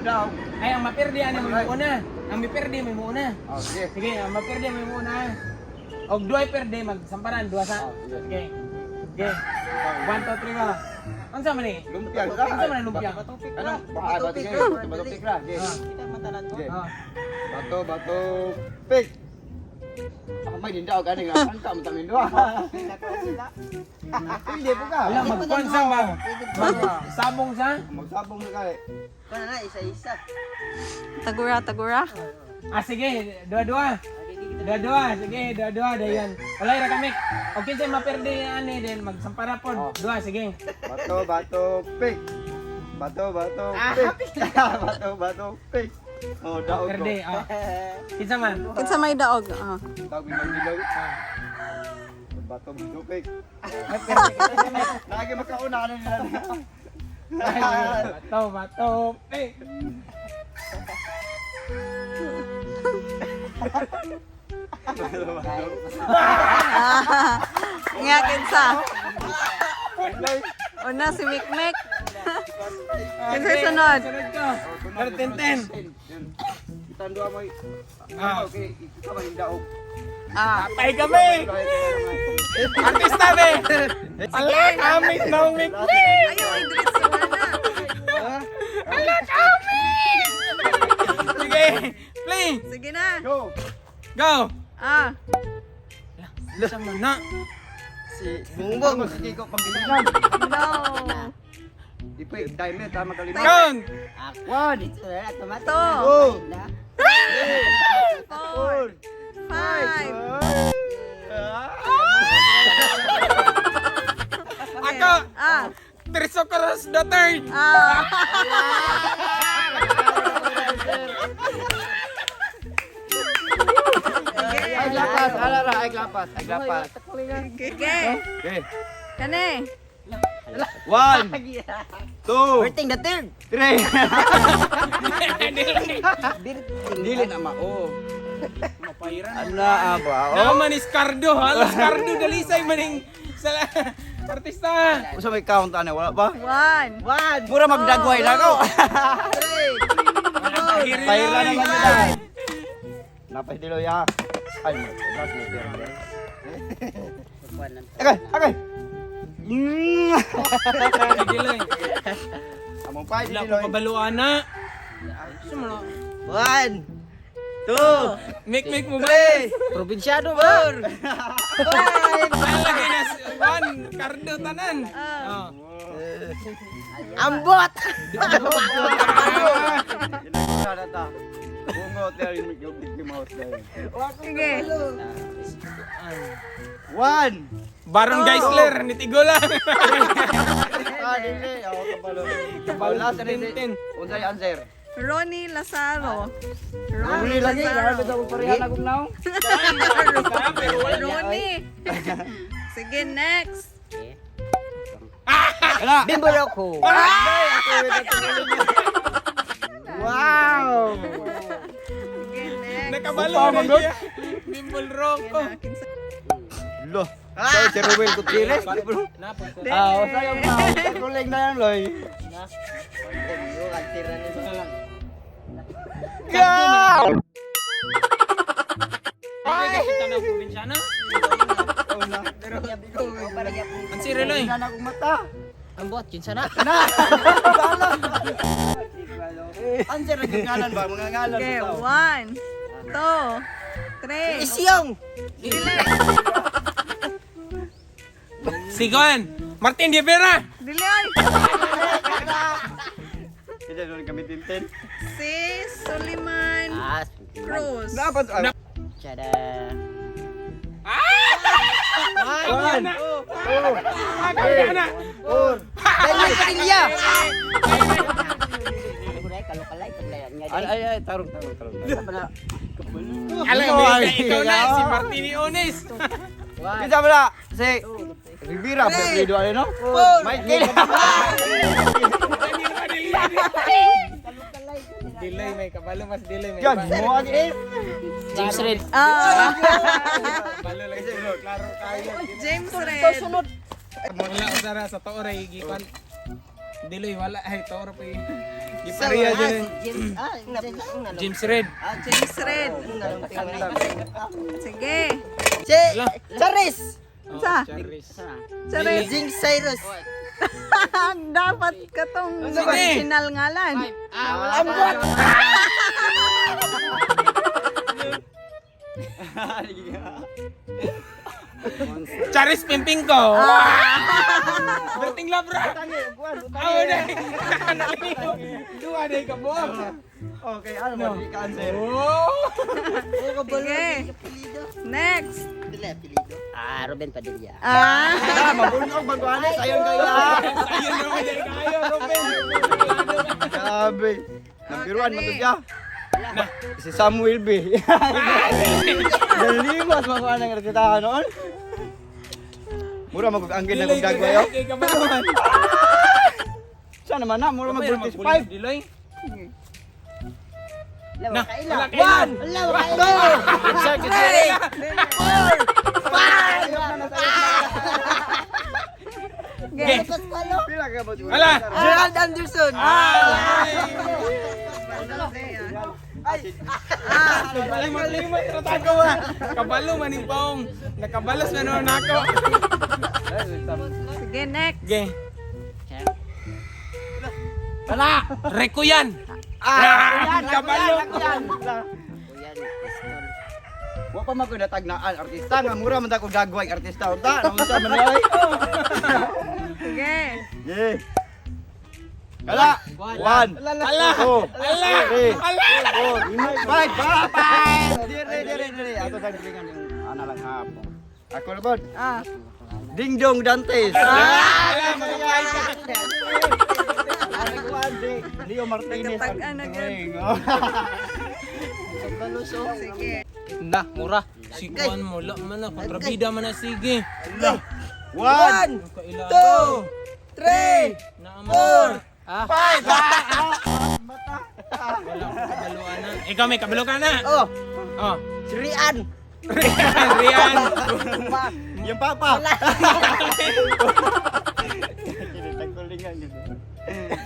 Daog. Ay, ang mapirdi ani mo una. Ang mipirdi may muuna. Oh, sige. Sige, ang mapirdi may muuna. Og duay perde magsamparan duha sa. Oh, sige. Sige. Sige. 1 2 3 go. Unsa man ni? Lumpia ka. Unsa man ang lumpia? Ano? Baka bato sige. Bato pick ra. Sige. Sige. Ah. Bato, bato, pick. Ako may dindaog ani nga sangka mo tamin duha. Hindi po ka. Wala magkuan sa mag sabong sa. Magsabong na kay. Tagura, tagura. Ah, sige, dua-dua. Dua-dua, sige, dua-dua dayon. Walay ra kami. Og kinsa maperde ani din magsampara pod. Dua, sige. Bato, bato, pick. Bato, bato, pick. Bato, bato, pick. Oh, daog ko. Perde, ah. Kinsa man? Kinsa may daog? Ah. Daog ni Mandilaw. Bato, bato, pick. Lagi makauna ano nila. Bato, bato, pick. Nga kinsa? Una si Mikmik. Kinsa sunod? Sunod ko. Pero 10. Itando mo. Ah. Okay, ikaw man daog. Ah. Patay kami! Artista be! Ala kami nang mikmik! Ayaw, Idris, wala na. Ala kami! Sige, play! Sige na. Go. Go! Ah. Sa man na? Si Bungbong si Kiko Pangilinan. No. Ipoy, timer tama kalima. Count! One, Two. two, Four. Five. Ako! Ah. Tirso Cruz the third! Ah. Ay lapas, alara, ay lapas, ay lapas. Sige. Okay. Kani. One, two, Birthday the third. three. Dili na mao. Mapairan. Ana aba. Oh. Naman is Cardo, halos Cardo dalisay maning sa artista. Usa may count ana wala ba? One. One. Mura magdagway na ko. Three. Pahira na man nila. Napay dilo ya. Ay, mas Agay, agay. Sige lang. Among pa Wala dilo. ko kabaluan na. One. Two. Mik-mik mo ba? Three. Probinsyano ba? Five. Lagi na one Cardo tanan. Oh. Ambot. Ginagawa na ta. Bungot na rin yung big mouth na yun. Sige. One. Baron Geisler, nitigo lang. Ah, dili. Ako kabalo. Kabalo sa dili. Tintin. Unsay answer? Ronnie Lazaro. Uli lagi, grabe daw pareha na kung naong. Ronnie. Sige, next. Ala. Bimboloko. Wow. Sige, next. Nakabalo Upa, na manggod. siya. Bimble Rocco. Lo. Sorry, si Ruel Gutierrez. Ah, usay ang naong. Kuling na yan, Loy. Go! Ay! Kita na probinsyano. Ang siro loy. Wala na akong mata. Ambot, kinsa na? Answer na yung ngalan ba? Mga ngalan Okay, sa tao. one, two, three. Isyong. Dili. Sigon. Martin de Vera. Dili ay. Kaya doon kami tintin. Si Suliman Ah, Cruz. Dapat, ah, Tada. One, two, Ako na. four. Daniel Padilla. Ay, ay, ay, tarong, tarong, tarong. Alam mo, ikaw na si Martini Ones. Kita mo na, si Rivera, apelyido ano, no? Michael. Daniel Padilla. Delay may kabalo mas delay may. Yan, mo ang is. James Red. Ah, Kabalo lang klaro kayo. James Red. Wala usara sa tao ray gikan. Diloy wala ay tao ra pa. Gipareha dyan eh. James, ah, James Red. James Red. Sige. Si Ala. Charis. Sa? Charis. Charis. James Cyrus. Dapat katong Sige. original ngalan. Ambot. Charis Pimping ko. Berting labra. Awo na. Dua day ka buok. Okay, ano mo di ka answer. Oh. Sige. Next. Ah, Ruben Padilla. Ah. Ah, mabunog baguanes ayon kayo. ah. Ayun naman day kayo, Ruben. Grabe. Nambiruan man to siya. Si Samuel B. Dalimas makuha ng resetahan noon. Mura mag-anggil na kong gagawin. Kay kabaluan. Sana man na, mura mag-voltage 5. Diloy. Sige. Na, wala kailan. Sige. Pila ka ba? Wala. Gerald Anderson. Lima tatago ah. Kabalo man yung paong. Nakabalos na noon ako. Sige, next. Okay. Wala. Reko yan. Ah, kabalo. Wa pa man ko natagnaan artista nga mura man ta kog gagaway artista unta. Naunsa man ay. Sige. Yeah. Kala. 1 Ala. 2 Ala. 3 Ala. 4 5 5. Dire dire dire. Ato sa gilingan yung ana lang hapon. Ako na bod. Ah. Ding Dong Dantes. Ala, magkakain ka. Leo Martinez. Nagkatag-an na gyud. Sige. Na, mura. Si Juan mo, la man na, kontrabida man na, sige. 1 Kaila. 2 3 4 Ah. 5. Wala akong kabaluan na. Ikaw may kabalo ka na. Oh, Oh. si Rian. Rian, Rian. Yung papa.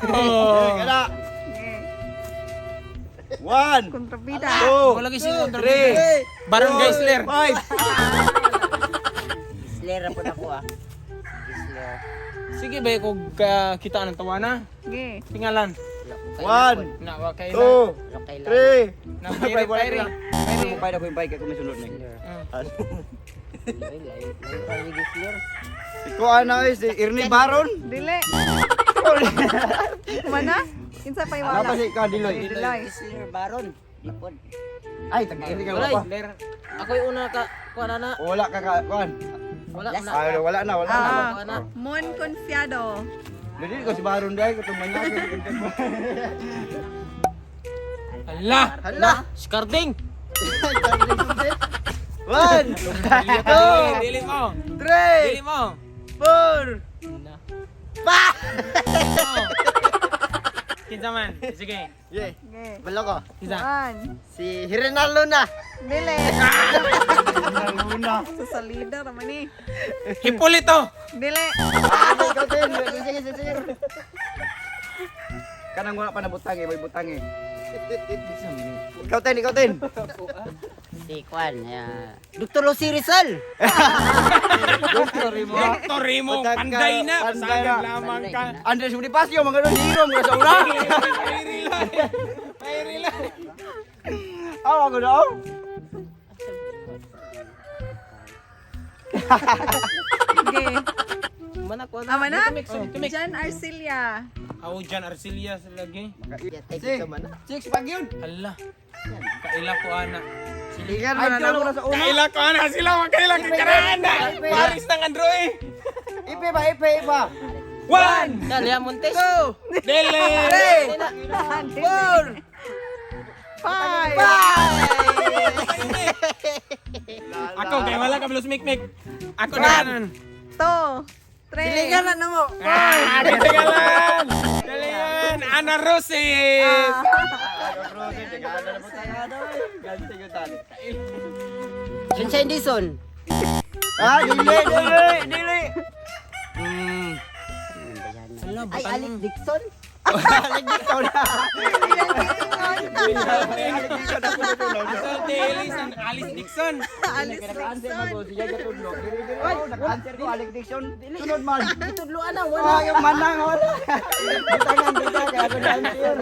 Oh. Kala. Sige. 1 Kontrabida. 2 Wala kasi kontrabida. 3 Baron Geisler. 5. Gisler po ako ah. Gisler. Sige ba kung kita ng tawana? Sige. Tingalan. 1 Na wa kay 2 3 Na pere pere. Mo pa na ko yung bike ako may sunod ni. Ikaw ana eh si Ernie Baron. Dili. Kumana? Kinsa pa Ano wala? pa si Kadiloy? Diloy. Gisler Baron. Lipod. Ay, taga Ernie ka pa. Ako yung una ka, kuha na na. Wala ka ka kuan. Wala na. Ay, wala na, wala na. Ah. Mon Confiado. Dili ko si Baron dai ko tumanya ko. Ala. Hala, si Carding. 1 Dili, dili mo. 3 Dili mo. 4 Oh. Kinsa man? Sige. Yeah. Sige. Balo ko. Kinsa? One. Si Hirenal Luna. Dili. Luna. Sa salida raman ni. Hipolito. Dili. Ikaw din. Sige, sige, sige. Kanang wala pa na butang eh, may butang eh. Ikaw tin, ikaw tin. Si Kwan. Dr. Lucy Rizal. Doktor mo. Doctor Remo, Patag ka, panday na. panday Pasagad na. lamang ka. Andres Bonifacio, mga ganun hero mga sa una. Pairi lang. Pairi lang. Aw, ako na aw. Sige. Mana ko Ama na? Tumik. John Arcilia. Aw, John Arcilia sa lagi. Six, six pag yun. Ala. Kaila ko ana. Siligan Ay, na sa una. Kaila ko ana sila makaila kikarana. Paris ng Androy. Ipe ba, ipe, ipa. One. Dalia Montes. Dele. 4 5 Ako kay wala ka plus mikmik. Ako na kanan. 2 3 na na mo. Ah, galingan. Galingan. Ana Roses. Sunshine Dison. Ah, dili, dili, dili. Ala, Ay, butan. Alec Dixon. Alex Dixon. Asol Alice and Alice Dixon. Alice Dixon. Siya gatudlo. Dili dili. Naka-answer ko Alex Dixon. Sunod man. Tudloan na Wala yung manang wala. Bitangan bitang kaya ako na-answer.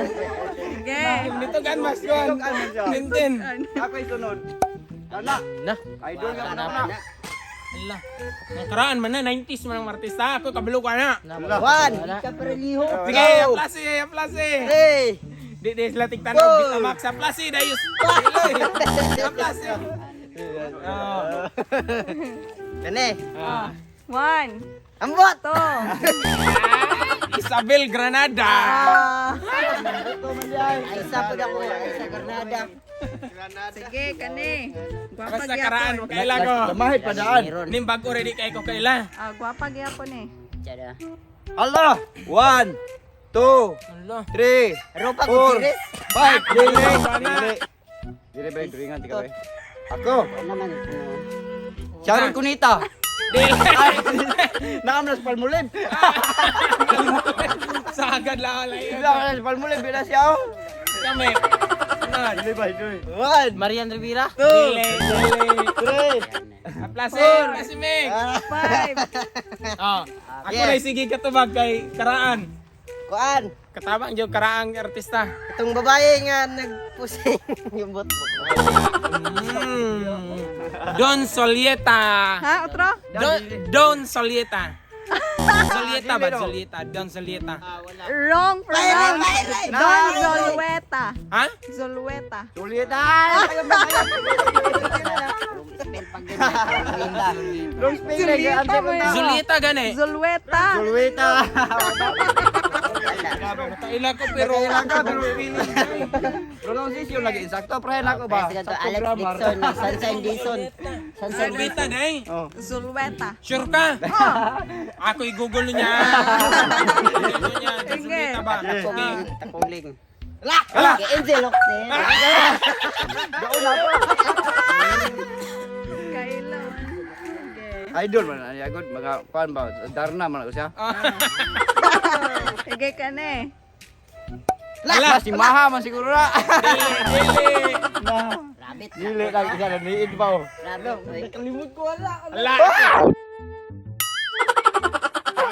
Sige. Dito gan mas kon. Tintin. Ako sunod. Kana. Na. Idol nga na. Ala. Ang karaan man na 90s man ang artista. Ako kabalo ka na. One. Ka pereliho. Sige, aplase, aplase. Hey. Di di sila tigtanaw Betamax. Aplase dayos. Aplase. Oh. Kani. Ah. One, Ambot. two. Isabel Granada. Ah. Ay isa pud ako, ay sa Granada. Sige, kani. Gwapa Basta karaan gyapon. mo kaila ko. Lamahit padaan. Ning bago ready kay ko kaila. Ah, gwapa gyapon eh. Tsada. Allah. 1 2 Ala. 3 Ropa 4 Gutierrez. 5. Dili. Dili. Dili ba duringan tika ba? Ako. Naman. Sharon Cunita. Dili. Naamlas Palmolive. Sagad lang ala. Naamlas Palmolive bila siya. oh. Kami. Sunod. Dili ba dili. 1 Marian Rivera. 2 Dili. Dili. 3 Aplase, aplase Meg. Five. Oh. Ako na sige katubag kay karaan. Kuan. Katabang jud karaang artista. Itong babae nga nagpusing yung bot mo. Don Solieta. Ha, otro? Don Solieta. Solieta ba? Solieta. Don Solieta. Wrong pronounce. Don Zolueta. Ha? Zolueta. Julieta. Spell pag ganyan. Wrong spelling. Julieta mo yun. Julieta gani. Zolueta. Julieta. Kaila ko pero Kailan ka pero pronunciation lagi insakto pre nako ba. Kasi ganito, Alex Dixon, Sunshine Dixon. Sunshine Julieta day. Oh. Zolueta. Sure ka? Ako i-google niya. I-google niya. Don Sige. Julieta ba? Okay. Takuling. Ala! Kay Angel Octen. Kaila. Sige. Idol man ani agad mga kuan ba Darna man ako siya. Sige kani. Ala. Si Maha man siguro na. Dili, dili. Rabbit. Dili lang isa na niid ba oh. Rabbit. Oy. Ala.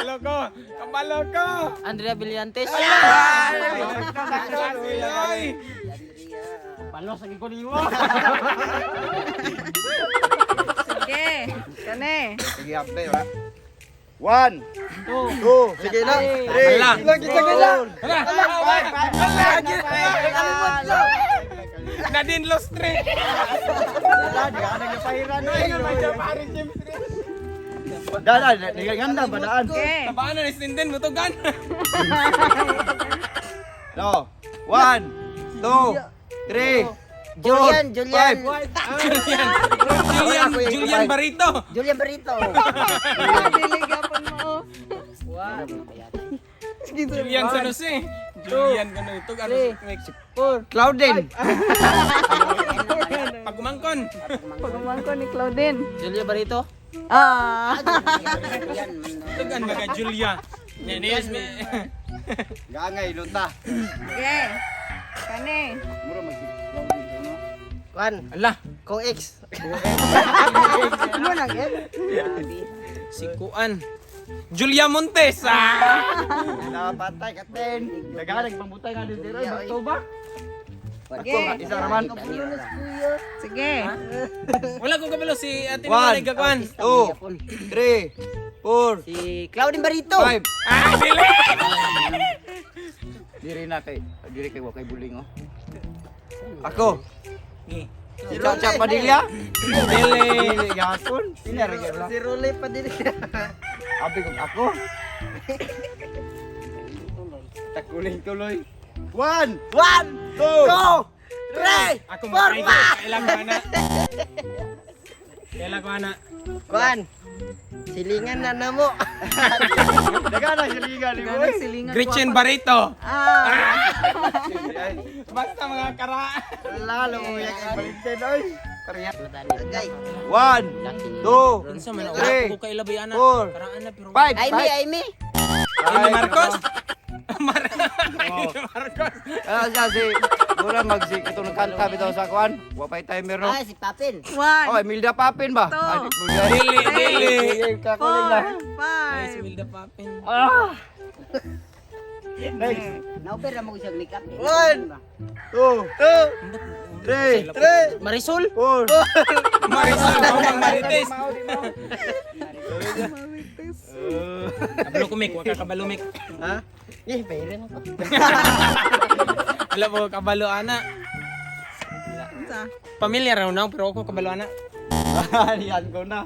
Kabalo ko. Kabalo ko. Andrea Villantes. Siloy. Sige. Kani. Sige ape ora. 1 2 sige na. 3 Ala. Lagi sige na. Ala. Ala. Nadine Lustre. Wala di ka nagpahiran oy. Daan, ganda ba daan? Sige. Tabaan na ni Sinden mo to gan. No. 1 2 3 Julian, Julian. Julian. Julian, Julian Barito. Julian Barito. Dili gyapon mo. Sige, Julian San Jose. Julian gano ito ano Claudine. Pagumangkon. Pagumangko ni Claudine. Julia Barito. Ah. Tugan mga Julia. Nenes me. Gangay lunta. Sige. Kani. Mura mag Claudine no. Kuan. Ala, Kong X. Mo nang X. si Kuan. Julia Montes. Ah. Napatay ka ten. Daghan pambutay nga dito ro ba? Sige. Isa raman. Sige. Wala ko kabalo si Ate One. Nina Kuan. 2 3 4 Si Claudine Barito. 5. Ah, dili. Diri na kay diri kay wa kay buling oh. Ako. Si Chacha Padilla. Dili. Dili gapon. Sina ra gyud. Si Role Padilla. Abi kong ako. Takuling tuloy. 1 One, 2 two, three, Ako four, mo five. kailan ko ana. Kailan ko ana. Kuan. Silingan na namo. Daga na siligan ni Ganang boy. silingan. Gretchen Barito. Ah. Basta mga kara. Lalo mo yak Valentin oy. Agay. 1 2 Unsa man Three, ako kaila ba ana? four, Karaan na pero 5. Aimee, Aimee. Amy Marcos. Marcos. Ah, siya si Mura mag si itong nagkanta bitaw sa kuan. Wa pay timer no. Ah, si Papin. One, Oh, Emilda Papin ba? Two. Ah, di- Emilda. Dili, dili. Kakuling four, na. Ay, si five. Milda Papin. Ah! Next. Naopera mo siya makeup. One. Two. Two. Three. Three. Marisol. Four. Marisol, Mamang Marites. Marites. Kabalo ko, Mik. Huwag ka kabalo, Mik. Ha? Eh, bayaran ako. Alam mo, kabalo, ana. Unsa? Pamilya raw na, pero ako kabalo, ana. Yan ko na.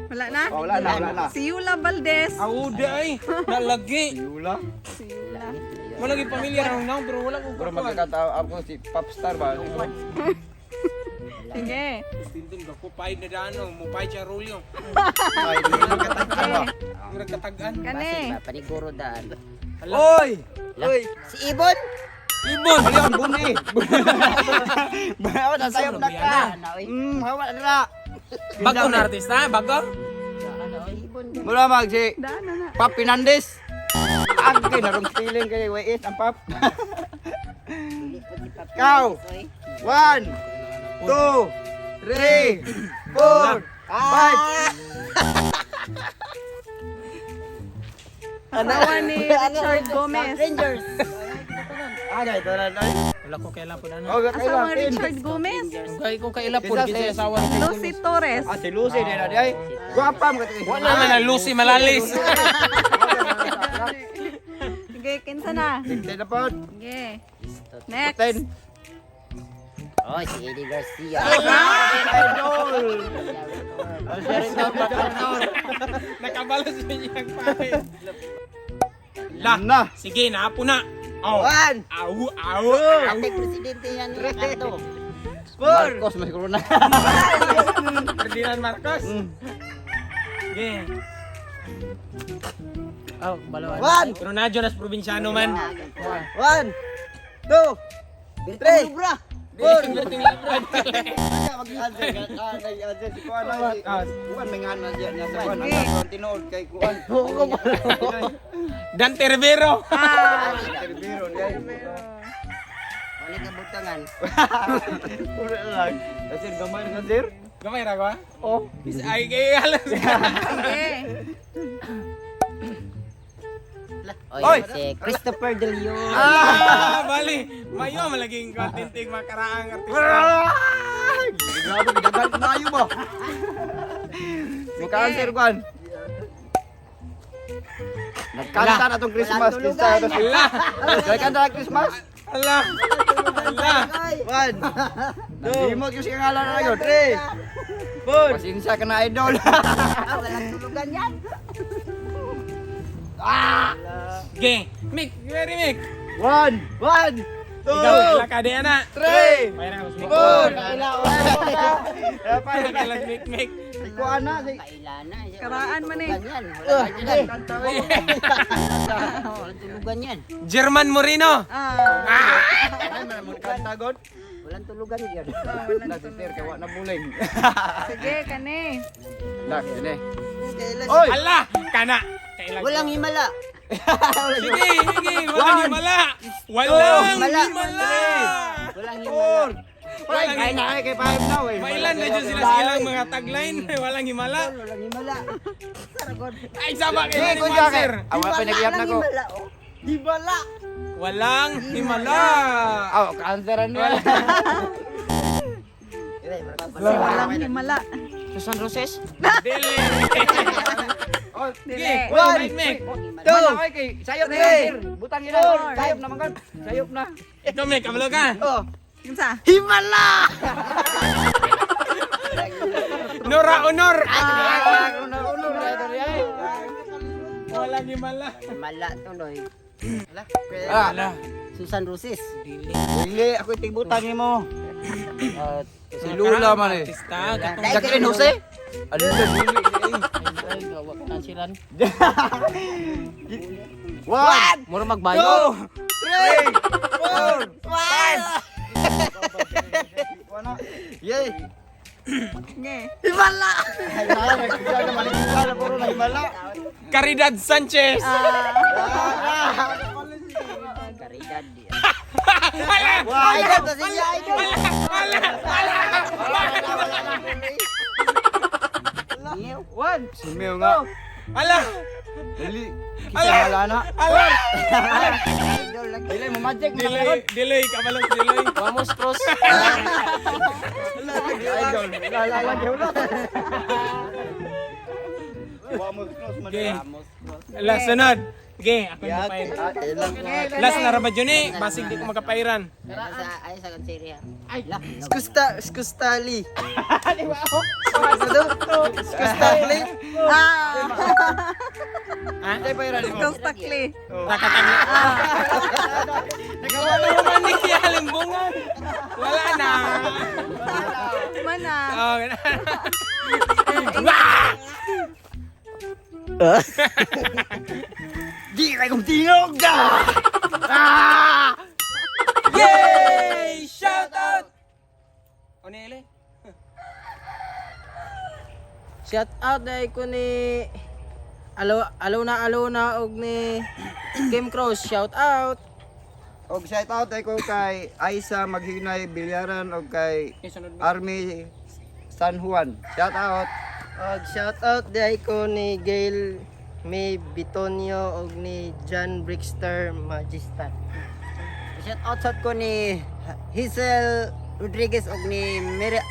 Wala na? Oh, wala na, wala na. Si Yula Valdez. Auda ay, nalagi. Yula. Si Yula. Wala gi pamilya raw na, pero wala ko Pero magkakanta ako si popstar ba? Sige. Tintin ka ko pay na dano, mo pay siya rolyo. Ay, katag ba? Murag katagan. Kani. Paniguro daan. Oy! Oy! Si Ibon. Ibon. Bali ang buni. Bawa na sayop na ka. Ana oy. Hawa na. Bago na artista, bago. Ana oy Ibon. Mula mag si Daan na na. Pop Pinandes. Agay na rong feeling kay wait ang pop. Dili po si Papin. Ikaw. One, two, three, four, five. Asawa ni Richard Gomez. Rangers. Agay ito na. Wala ko kaila po na. Oh, Asawa ni Richard Gomez. Kay ko kaila po Kinsa kinsa si- asawa ni Lucy Torres. Ah, si Lucy na na ay. Gwapa mo ka. Wala man na Lucy Malalis. Sige, kinsa na? Ten na pod. Sige. Next. Ten. Oh, si Eddie Garcia. Idol. Nakabalo sa iyang pare. La. Na. Sige, naapo na. Oh. One, Aw, aw, aw. Ate presidente yan ni Ricardo. four. Marcos may corona. Ferdinand Marcos. Sige. Oh, balawan. One, Pero na Jonas probinsyano man. one, two, Three. Libra. four. Berting libro. Mag-answer ka. Nag-answer si Kuan. Kuan may nga na siya niya sa Kuan. Ang tinuod kay Kuan. Dante Rivero. Ah. Rivero niya. Wala ka butangan. Ura lang. Sir, gamay na sir. Gamay ra ko ah? Oh. Ay kay alas. Sige. Oy, Oy! si Christopher De Leon. Ah, bali. Mayo malaging kontinting makaraang artista. Grabe, gidagan maayo ba? Maka-answer Kuan. Nagkanta na tong Christmas. Walang Kinsa tulugan. Ala, Nagkanta na Christmas? ala. Ala. One. Two. Yung siya ngalan na yun. Three. Four. Pasensya ka na, idol. Ah, walang tulugan yan. Sige. Mick, very Mick. One. One. Two. Ikaw, ila ka di ana. Three. Mayra ka Mick. Four. Kaila, Mayra ka lang Mick, Mick. Kuan na. Kaila na. Karaan man eh. Walang tulugan yan. Walang tulugan. Walang tulugan yan. German Moreno. Ah. Ay, man kanta god. Walang tulugan yan. Na si sir kay wa na buling. Sige, kani. Na, kini. Kaila. Oy! Ala, kana. Kailan. Walang himala. Sige, sige, walang himala. Walang Himala. himala. Walang Four. himala. Five. Ay, na kay five na eh. Mailan na dyan sila sa ilang mga tagline. Walang himala. Walang himala. Saragon. Ay, sama kayo Sige, ni kun siya kay. Sir. Awa pa nagiyap na Walang ko. himala, oh. Himala. Walang himala. Aw, canceran niya. Walang himala. Susan Roses? Dili. Oh, Sige, One. one, Mick. Two. Ay, kay sayop na sir. Butang ina. Sayop na man kan. Sayop na. Ikaw, Mick, kabalo ka. Oh. Kinsa? Himala! Nora Honor. Ah, uno uno na ito niya. Walang himala. Himala tuloy. Ah, Ala. Susan Roses. dili ako itigbutang nimo. Uh, Si Lula man eh. Artista, katong Jacqueline Jose? Ano na dili? One, Mura two, magbayo. three, four, five. Yay! Sige. Himala! Himala! Caridad Sanchez. Ah. Hala! Wah, idol to siya, idol. Hala! Hala! One. Sumiw nga. Hala! Dili. Kita wala na. Hala! Idol lagi. Dili mo magic mo. Delay, delay, kabalot, delay. Vamos cross. Idol. Wala lagi wala. Okay. Last sunod. Okay, ako yung mapayad. Last na rabad yun eh. Basig di ko magkapairan. Sa ay sa kanseria. Skusta, skustali. Skustali. Ah! Hindi pa iran mo. Skustali. Nakatagla. Wala man ni limbungan. Wala na. Mana. Oh, Wah! Di kay kong tingog. Yay! Shout out! Onele? Shout out dai ko ni Alo Alona Alona og ni Kim Cross, shout out. Og shout out ay ko kay Aisa Maghinay Bilyaran og kay Army San Juan. Shout out. Og shout out dai ko ni Gail May Bitonio og ni John Brixter Magistar. Shout out sad ko ni Hazel Rodriguez og ni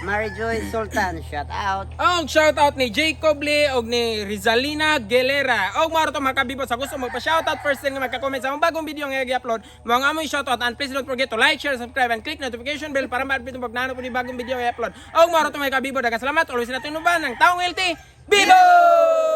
Mary Joy Sultan. Shout out. Og shout out ni Jacob Lee og ni Rizalina Gelera. Og mao to, mga kabibo, sa gusto mo pa shout out, first thing nga magka-comment sa among bagong video nga i-upload. Mao ang among shout out, and please don't forget to like, share, subscribe and click notification bell para ma-update mo pag naano po ni bagong video nga i-upload. Og mao to, mga kabibo, daghang salamat. Always natin uban ang taong LT. Bibo!